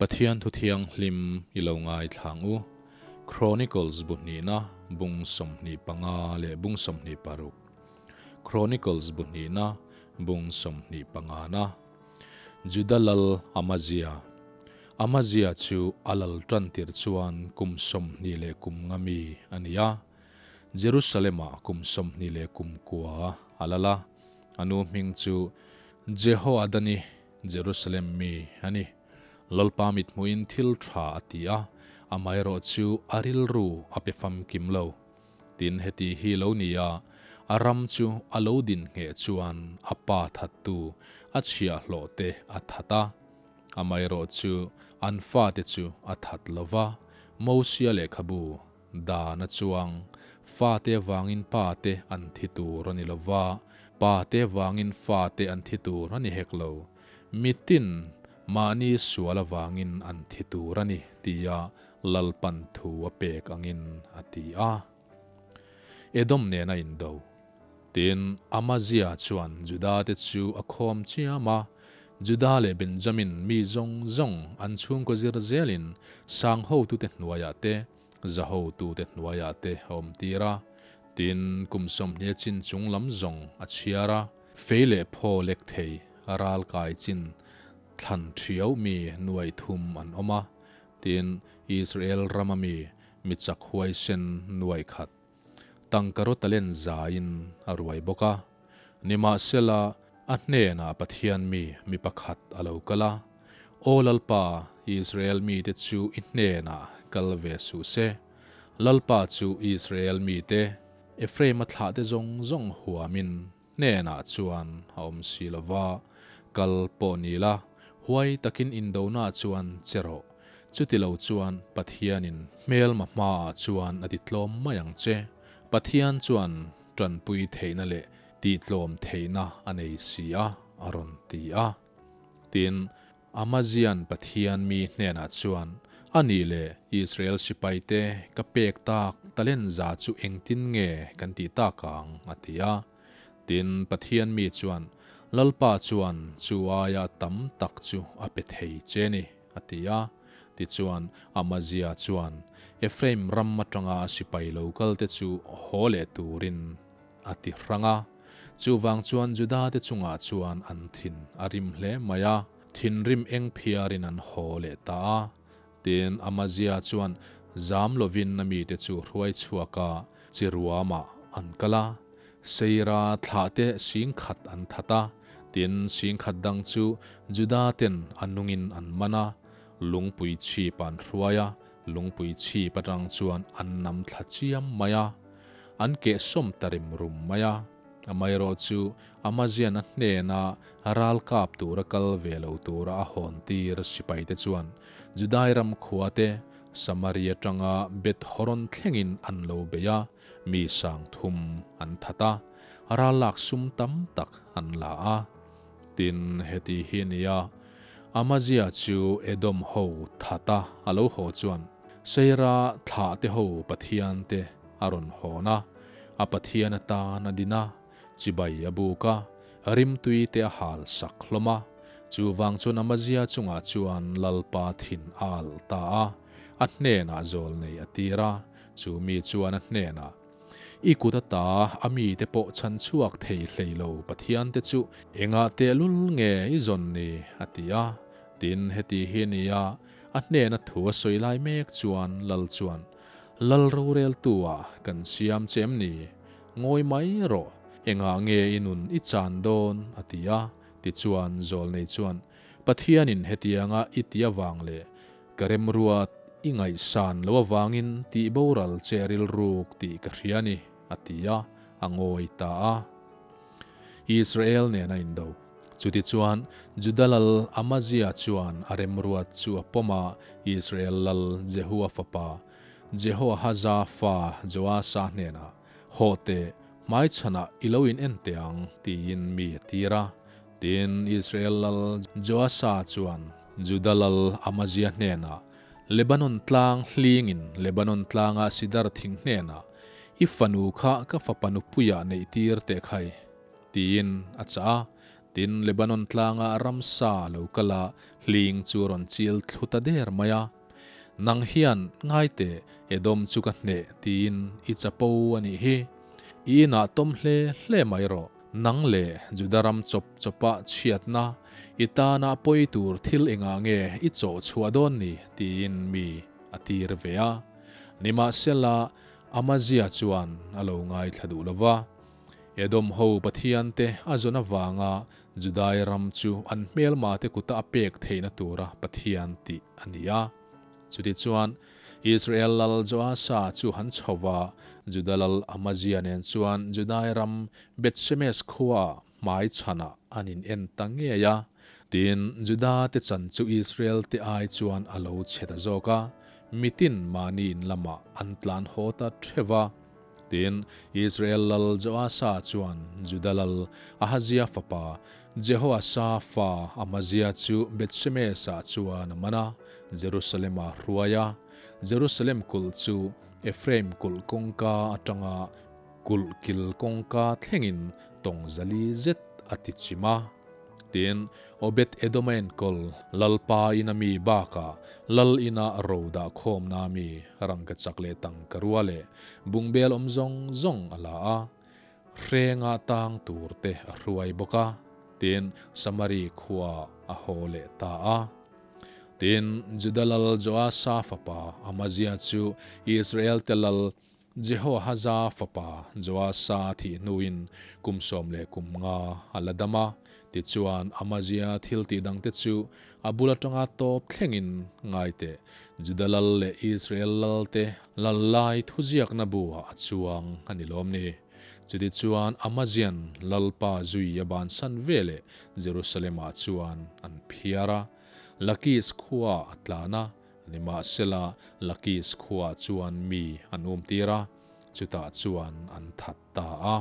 Pathian thu thianghlim i lo ngaithla ang u. Chronicles bu hnihna bung 25 leh bung 26. Chronicles bu hnihna bung 25 na. Juda lal Amazia. Amazia chu a lal tan tir chuan kum 20 leh kum nga mi a ni a. Jerusalem-ah kum 29 a lal a. A nu hming chu Jehoadani, Jerusalem mi a ni. Lalpa mithmuhin thil tha a ti a, amaherawh chu a rilru a pe famkim lo. Tin, heti hi lo ni a, a ram chu a lo din ngheh chuan a pa thattu a chhiahhlawh te a that a, amaherawh chu an fate chu a that lo va, Mosia lehkhabu dan a chuang, fate vangin pate an thi tur a ni lo va, pate vangin fate an thi tur a ni hek lo. Mitin mahni sual avangin an thi tur a ni, tia Lalpan thu a pek angin a ti a. Edom nena indo. Tin, Amazia chuan Juda-te chu a khawm chiam a, Juda leh Benjamin mi zawng zawng an chhungkaw zir zelin sang hotute hnuaiah te, za hotute hnuaiah te a awm tir a. Tin, kum 20 chin chung lam zawng a chhiar a. Fei leh phaw lek thei ral kai chin thlan thiau mi nuai thum an awm a, tin, Israel rama mi mi chak huaisen nuai khat tangka talen zaiin a ruai bawk a. Nimahsela, a hnenah Pathian mi mi pakhat a lo kal a, Aw Lalpa, Israel mite chu i hnenah kal ve suh se. Lalpa chu Israel mite, Ephraim-a thlahte zawng zawng huamin hnenah chuan a awm si lo va, kal pawh ni la, huai takin indona chuan che rawh. Chuti lo chuan Pathianin hmelma hmaah chuan a ti tlawm mai ang che. Pathian chuan tanpui theihna leh tihtlawm theihna a nei si a, a rawn ti a. Tin, Amazian Pathian mi hnenah chuan, A nih leh Israel sipaite ka pek tak talent za chu engtin nge kan tih tak ang? a ti a. Tin, Pathian mi chuan, Lalpa chuan chu aia tam tak chu a pe thei che ni, a ti a. Tichuan, Amazia chuan Ephraim ram atanga sipai lo kalte chu haw leh turin a ti hrang a. Chuvang chuan Juda-te chungah chuan an thin a rim hle mai a, thinrim eng phiarin an haw leh ta a. Tin, Amazia chuan zam lovin a mite chu hruai chhuak a, Chiruamah an kal a. Seira thlahte singkhat an that a, tin, singkhat dang chu Juda-ten a nungin an man a, lungpui chhip an hruai a, lungpui chhip atang chuan an nam thla chiam mai a. An kehsawm ta rim rum mai a. Amaherawh chu Amazian a hnena ral kap tura kal ve lo tura a hawn tir sipaite chuan Judai ram khuate Samaria atanga Beth Horon thlengin an lo bei a, mi sang thum an that a, ral lak sum tam tak an la a. Tin, heti hi a ni a, Amazia chu Edom ho that a a lo haw chuan Seira thlahte ho pathiante a rawn hawn a, a Pathian atan a din a, chibai a buk a, rimtui te a hal sak hlawm a. Chuvang chuan Amazia chungah chuan Lalpa thin a alh ta a, a hnenah zawl nei a tir a, chu mi chuan a hnenah, I kut ata a mite pawh chhan chhuak thei hlei lo Pathian te chu engah tehlul nge i zawn ni? a ti a. Tin, heti hi a ni a, a hnena thu a sawi lai mek chuan Lal chuan, Lal roreltu-ah kan siam che em ni? Ngawi mai rawh, engah nge i nun i chan dawn? a ti a. Tichuan, Zawlnei chuan, Pathianin hetianga i ti avang leh ka remruat i ngaihsan lo avangin tih boral che rilruk tih ka hria a ni, a ti a, a ngawi ta a. Israel nen a indo. Chutichuan, Juda lal Amazia chuan a remruat chu a pawm a, Israel lal Jehua fapa Jehoahaza fa Joasa hnenah, Haw teh, hmaichhanah i lo in en teh ang, tiin mi a tir a. Tin, Israel lal Joasa chuan Juda lal Amazia hnenah, Lebanon tlang hlingin Lebanon tlanga sidar thing hnenah, I fanu kha ka fapa nupuiah neih tir teh khai, tiin a chah a. Tin, Lebanon tlanga ramsa a lo kal a, hling chu a rawn chil thlu ta der mai a. Nang hian, Ngai teh, Edom chu ka hneh, tiin i chapo a nih hi. I inah tawm hle hle mai rawh. Nang leh Juda ram chawp chawpa chhiatna, i tana pawi tur thil engah nge i chawh chhuah dawn ni? tiin mi a tir ve a. Nimahsela, Amazia chuan a lo ngaithla duh lo va. Edom ho pathiante a zawn avanga Judai ram chu an hmelmate kuta a pek theihna tura Pathian tih a ni a. Chutichuan, Israel lal Joasa chu han chho va, Juda lal Amazia nen chuan Judai ram Beth-shemesh khuaah hmai chhanah an in en ta ngei a. Tin, Juda te chan chu Israel te ai chuan a lo chhe ta zawk a, mitin mahni in lamah an tlan haw ta theuh va. Tin, Israel lal Joasa chuan Juda lal Ahazia fapa Jehoasa fa Amazia chu Beth-shemesh-ah chuan a man a, Jerusalem-a hruai a. Jerusalem kulh chu Ephraim kulh kawngka atanga kulh kil kawngka thlengin tawng zali zet a ti chim a. Tin, Obed-Edom-a enkawl Lalpa ina mi bakah Lal ina ro dah khawmna mi rangkachak leh tangka rua leh bungbel awm zawng zawng a la a, hrenga tang tur te a hruai bawk a. Tin, Samari khua a haw leh ta a. Tin, Juda lal Joasa fapa Amazia chu Israel-te lal Jehoahaza fapa Joasa thih hnuin kum 15 a la dam a, tichuan Amazia thil tih dangte chu a bul atanga tawp thlengin ngai teh. Juda lal leh Israel lalte lal lai thuziakna buah a chuang a ni lawm ni. Chutichuan Amazian lalpa zui a bansan veleh Jerusalem-ah chuan an phiar a, Lakis khuaah a tlan a, Nimahsela, Lakis khuaah chuan mi an umtir a, chutah chuan an that ta a.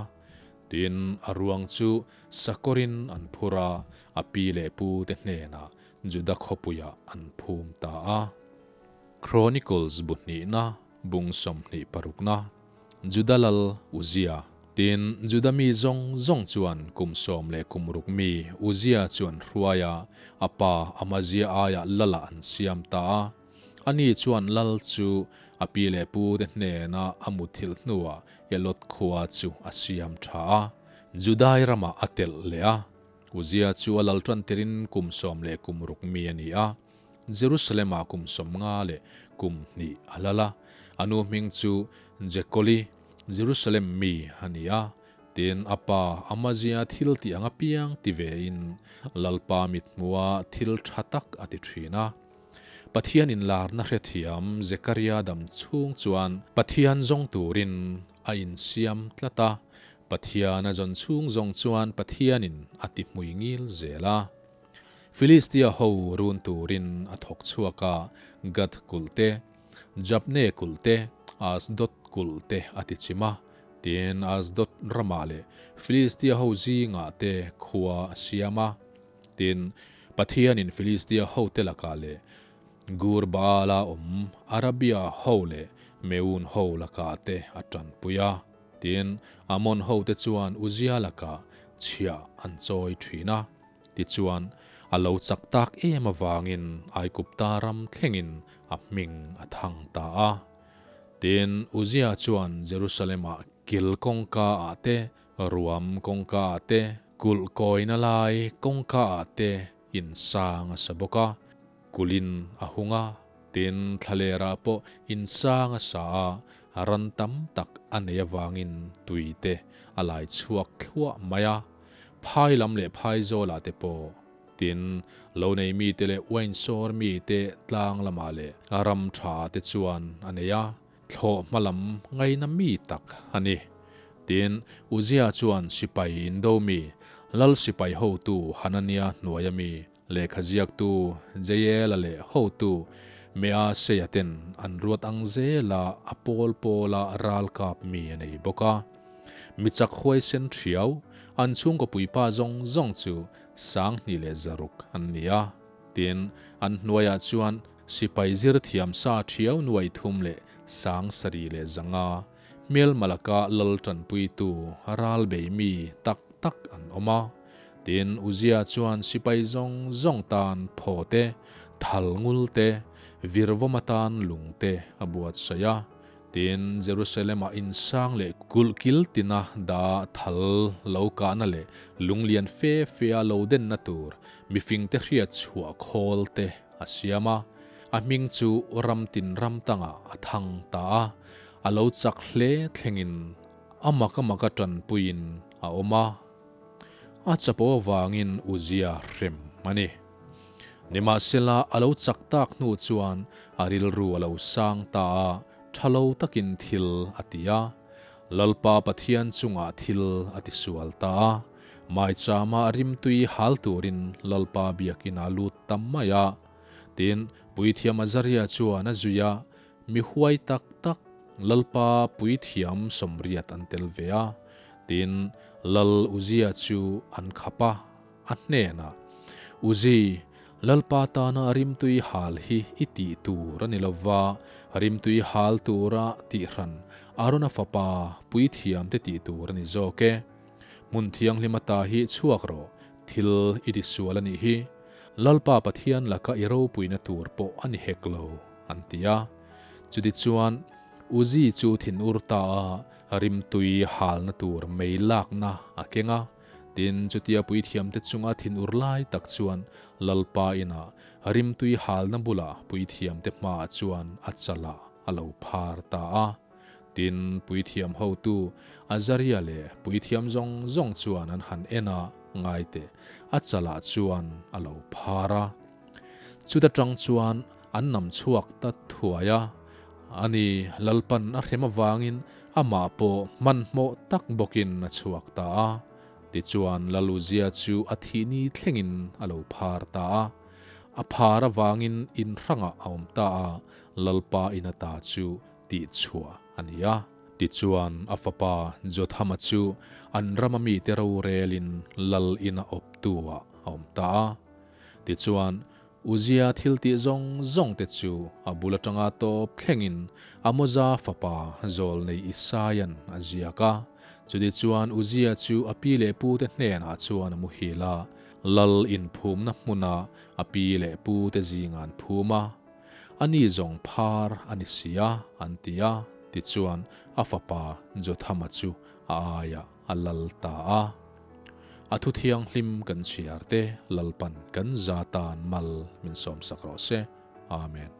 Tin, a ruang chu sakawrin an phur a, a pi leh pu te hnenah Juda khawpuiah an phum ta a. Chronicles bu hnihna, bung 26na, Juda lal Uzia. Tin, Juda mi zawng zawng chuan kum 16 mi Uzia chu an hruai a, a pa Amazia aiah lalah an siam ta a. Ani chuan lal chu a pi leh pu te hnena a muthilh hnuah Elot khua chu a siam tha a, Judai ramah a telh leh a. Uzia chu a lal tan tirin kum 16 mi a ni a. Jerusalem-ah kum 52 a lal a, a nu hming chu Jekoli, Jerusalem mi a ni a. Tin, a pa Amazia thil tih ang apiang ti vein Lalpa mithmuha thil tha tak a ti thin a. Pathian inlarna hrethiam Zekaria dam chhung chuan Pathian zawng turin a insiam tlat a, Pathian a zawn chhung zawng chuan Pathianin a ti hmui ngil zel a. Filistia ho run turin a thawk chhuak a, Gath kulh te, Jabne kulh te, Asdod kulh te a ti chim a. Tin, Asdod ramah leh Filistia ho zingah te khua a siam a. Tin, Pathianin Filistia hote lakah leh Gur Baala awm Arabia ho leh Meun ho lakah te a tanpui a. Tin, Ammon hote chuan Uzia lakah chhiah an chawi thin a. Tichuan, a lo chak tak em avangin Aigupta ram thlengin a hming a thang ta a. Tin, Uzia chuan Jerusalem-ah kil kawngka-ah te, ruam kawngka-ah te, kulh kawina lai kawngka-ah te insang a sa bawk a, kulhin a hung a. Tin, thlalerah pawh insang a sa a, ran tam tak a nei avangin tui te a lai chhuak thluah mai a. Phai lam leh phai zawlah te pawh tin, lo nei mite leh uain sawr mite tlang lamah leh ram tha te chuan a nei a, thlawh hma lam ngaina mi tak a ni. Tin, Uzia chuan sipai indo mi, lal sipai hotu Hanania hnuaia mi, lehkha ziaktu Jeiela leh hotu Measeia ten an ruat ang zela a pawl pawla ralkap mi a nei bawk a. Mi chak huaisen thiau, an chhungkaw puipa zawng zawng chu 2600 an ni a. Tin, an hnuaiah chuan sipai zir thiam sa thiau 37,500, hmelma laka lal tanpuitu ral bei mi tak tak an awm a. Tin, Uzia chuan sipai zawng zawng tan phaw te, thal ngul te, virvawm atan lung te a buatsaih a. Tin, Jerusalem-ah insang leh kulh kil tina dah thal lo kahna leh lung lian fe fea lo denna tur mifingte hriat chhuah khawl te a siam a. A hming chu ram tin ram tangah a thang ta a, a lo chak hle thlengin a mak a maka tanpuiin a awm a. A chapo avangin Uzia hrem a ni. Nimahsela, a lo chak tak hnu chuan a rilru a lo sang ta a, tha lo takin thil a ti a. Lalpa Pathian chungah thil a tisual ta a. Maichama rimtui hal turin Lalpa biakinn a lut ta mai a. Tin, Puithiam Azaria chuan a zui a, Mi huai tak tak Lalpa puithiam 80 an tel ve a. Tin, Lal Uzia chu an khap a. A hnenah, Uzi, Lalpa tana rimtui hal hi i tih tur a ni lo va, rimtui hal tura tihhran Arona fapa puithiamte tih tur a ni zawk e. Hmun thianghlim ata hi chhuak rawh, thil i tisual a nih hi. Lalpa Pathian laka i ropuina tur pawh a ni hek lo, an ti a. Chutichuan, Uzi chu thinur ta a, rimtui halna tur mei lakna a keng a. Tin, chutia puithiamte chunga thinur lai tak chuan Lalpa inah rimtui halna bulah puithiamte hmaah chuan a chalah a lo phar ta a. Tin, puithiam hotu Azaria leh puithiam zawng zawng chuan an han en a, ngai teh, a chalah chuan a lo phar a. Chuta tang chuan an nam chhuak ta thuai a, ani Lalpan a hrem avangin amah pawh hmanhmawh tak bawkin a chhuak ta a. Tichuan Laluzia chu a thih ni thlengin a lo phar ta a. A phar avangin in hrangah a awm ta a, Lalpa in ata chu tihchhuah a ni a. Tichuan a fapa Jothama chu an rama mite rorelin Lal ina awptu-ah a awm ta a. Tichuan, Uzia thiltih zawng zawngte chu a bul atanga tawp thlengin Amoza fapa zawlnei Isaia'n a ziak a. Chutichuan Uzia chu a pi leh pute hnenah chuan a muhil a, lal inphumna hmuna a pi leh pute zingah an phum a. Ani zawng phar a ni si a, an ti a. Tichuan, a fapa Jothama chu a aiah a lal ta a. A thu thianghlim kan chhiar te Lalpan kan za tan mal min sawmsak rawh se. Amen.